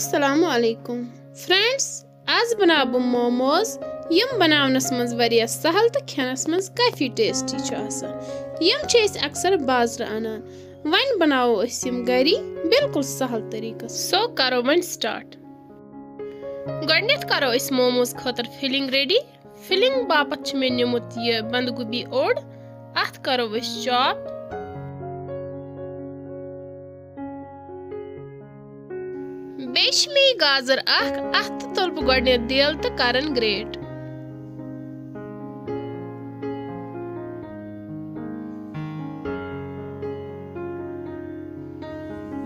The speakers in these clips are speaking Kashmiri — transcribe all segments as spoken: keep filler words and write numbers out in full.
السلام علیکم فرینڈز، آز بناو بہٕ موموز، یِم بناونس منٛز واریاہ سہل تہٕ کھٮ۪نس منٛز کافی ٹیسٹی چھِ آسان۔ یِم چھِ أسۍ اکثر بازرٕ انان۔ وۄنۍ بناوو أسۍ یِم گری بالکل سہل طریقس۔ سو کرو وۄنۍ سٹارٹ۔ گۄڈٕنٮ۪تھ کرو أسۍ موموز خٲطرٕ فلنگ ریڈی۔ فلنگ باپتھ چھُ مےٚ نیومُت یہِ بندگوبی اوٚڑ۔ اتھ کرو أسۍ چاپ۔ بیٚیہِ چھِ مےٚ یہِ گازر اکھ، اتھ تہِ تُلہٕ بہٕ گۄڈٕنٮ۪تھ دٮ۪ل تہٕ کرن گریٹ۔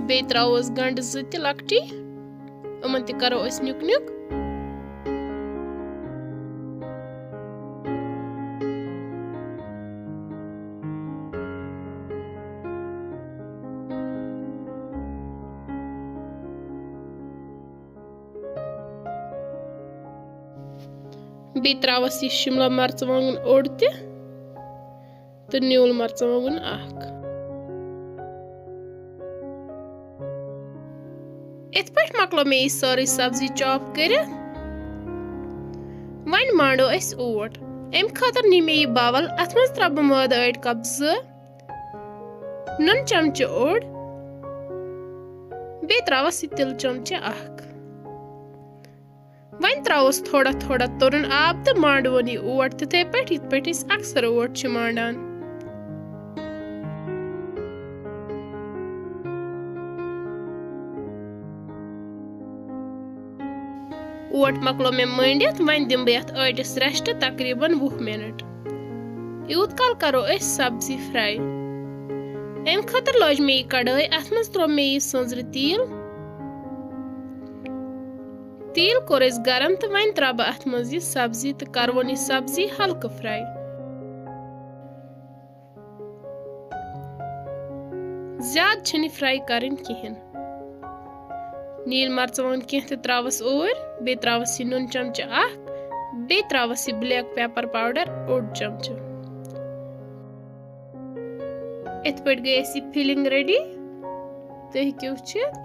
بیٚیہِ ترٛاووس گنٛڈٕ زٕ تہِ لۄکٹی، یِمن تہِ کرو أسۍ نیُک نیُک۔ بیٚیہِ ترٛاوَس یہِ شِملہ مرژٕوانٛگُن اوٚڑ تہِ تہٕ نیوٗل مرژٕوانٛگُن اکھ۔ یِتھ پٲٹھۍ مۄکلٲو مےٚ یہِ سٲرٕے سبزی چاپ کٔرِتھ۔ وۄنۍ مانڈو أسۍ اوٹ۔ اَمہِ خٲطرٕ نی مےٚ یہِ باول، اَتھ منٛز ترٛاوٕ بہٕ مٲدٕ أڑۍ کپ زٕ، نُن چمچہٕ اوٚڑ، بیٚیہِ ترٛاوَس یہِ تِلہٕ چمچہٕ اکھ۔ وۄنۍ ترٛاووس تھوڑا تھوڑا تُرُن آب تہٕ مانڈوون یہِ اوٹ تِتھے پٲٹھۍ، یِتھ پٲٹھۍ أسۍ اکثر اوٹ چھِ مانڈان۔ اوٹ مۄکلو مےٚ مٲنڈِتھ، وۄنۍ دِمہٕ بہٕ یَتھ ٲٹِس rest تقریباً وُہ مِنٹ۔ یوٗت کال کرو أسۍ سبزی fry۔ اَمہِ خٲطرٕ لٲج مےٚ یہِ کڑٲے، اَتھ منٛز ترٛوو مےٚ یہِ سٔنٛزرِ تیٖل۔ تیٖل کوٚر اَسہِ گرم تہٕ وۄنۍ ترٛاوٕ بہٕ اَتھ منٛز یہِ سبزی تہٕ کروُن یہِ سبزی ہلکہٕ fry۔ زیادٕ چھِنہٕ یہِ fry کَرٕنۍ کِہیٖنۍ۔ نیٖل مرژٕوانٛگن کینٛہہ تہِ ترٛاوَس اوٗرۍ، بیٚیہِ ترٛاوَس یہِ نُن چمچہٕ اکھ، بیٚیہِ ترٛاوَس یہِ black pepper powder اوٚڑ چمچہٕ۔ یِتھ پٲٹھۍ گٔے اَسہِ یہِ filling ready، تُہۍ ہیٚکِو وٕچھِتھ۔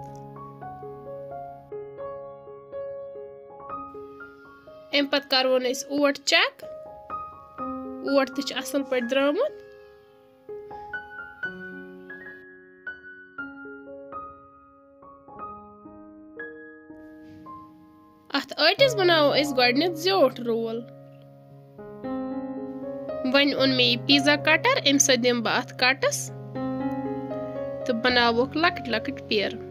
اَمہِ پتہٕ کروُن أسۍ اوٹ check، اوٹ تہِ چھُ اَصٕل پٲٹھۍ درٛامُت۔ اَتھ ٲٹِس بناوو أسۍ گۄڈٕنٮ۪تھ زیوٗٹھ roll۔ وۄنۍ اوٚن مےٚ یہِ pizza cutter، اَمہِ سۭتۍ دِمہٕ بہٕ اَتھ cuts تہٕ بناووکھ لۄکٕٹۍ لۄکٕٹۍ پیرٕ۔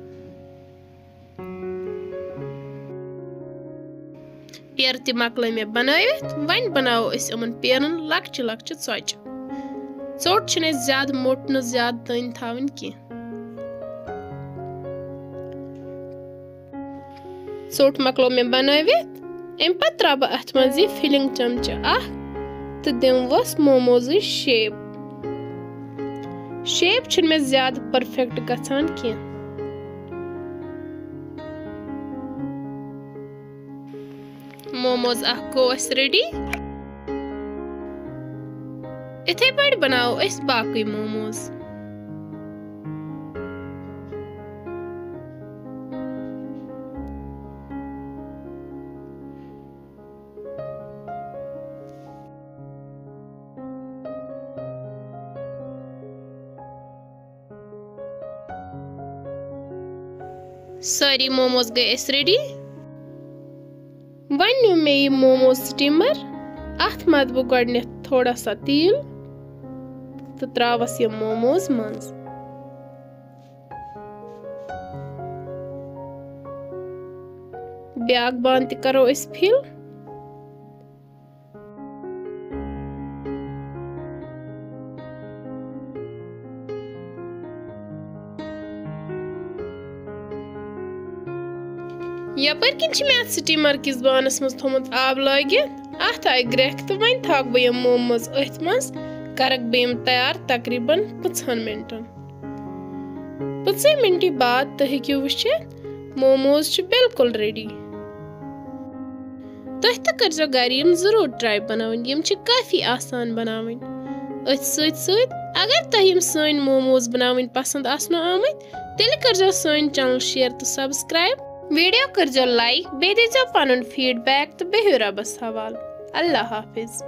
پیرٕ تہِ مۄکلٲے مےٚ بنٲوِتھ، وۄنۍ بناوو أسۍ یِمن پیرن لۄکچہِ لۄکچہِ ژۄچہِ۔ ژوٚٹ چھِنہٕ اَسہِ زیادٕ موٚٹ نہٕ زیادٕ تٔنۍ تھاوٕنۍ کینٛہہ۔ ژوٚٹ مۄکلٲو مےٚ بنٲوِتھ، اَمہِ پتہٕ ترٛاوٕ بہٕ اَتھ منٛز یہِ filling چمچہٕ اکھ تہٕ دِموس موموزٕچ shape۔ Shape چھِنہٕ مےٚ زیادٕ perfect گژھان کینٛہہ۔ موموز اکھ گوٚو اَسہِ ready۔ یِتھے پٲٹھۍ بناوو أسۍ باقٕے موموز۔ سٲری موموز گٔے اَسہِ ready۔ وۄنۍ نیوٗ مےٚ یہِ موموز steamer، اَتھ مَتہٕ بہٕ گۄڈٕنٮ۪تھ تھوڑا سا تیٖل تہٕ ترٛاوَس یِم موموز منٛز۔ بیٛاکھ بانہٕ تہِ کَرو أسۍ fill۔ یپٲرۍ کِنۍ چھِ مےٚ اَتھ steamer کِس بانَس منٛز تھوٚمُت آب لٲگِتھ۔ اَتھ آیہِ گرٛٮ۪کھ تہٕ وۄنۍ تھاوَکھ بہٕ یِم موموز أتھۍ منٛز، کَرَکھ بہٕ یِم تیار تقریباً پٕنٛژٕہَن مِنٹَن۔ پٕنٛژٕہَے مِنٹہِ بعد تُہۍ ہیٚکِو وٕچھِتھ، موموز چھِ بالکل ready۔ تُہۍ تہِ کٔرزیٚو گرِ یِم ضروٗر try بناوٕنۍ، یِم چھِ کافی آسان بناوٕنۍ۔ أتھۍ سۭتۍ سۭتۍ اگر تۄہہِ یِم سٲنۍ موموز بناوٕنۍ پسند آسنو آمٕتۍ، تیٚلہِ کٔرزیٚو سٲنۍ channel share تہٕ subscribe۔ ویڈیو کٔرزیو لائک، بیٚیہِ دیٖزیو پنُن فیڈ بیک تہٕ بِہِو رۄبس حوالہٕ۔ اللہ حافظ۔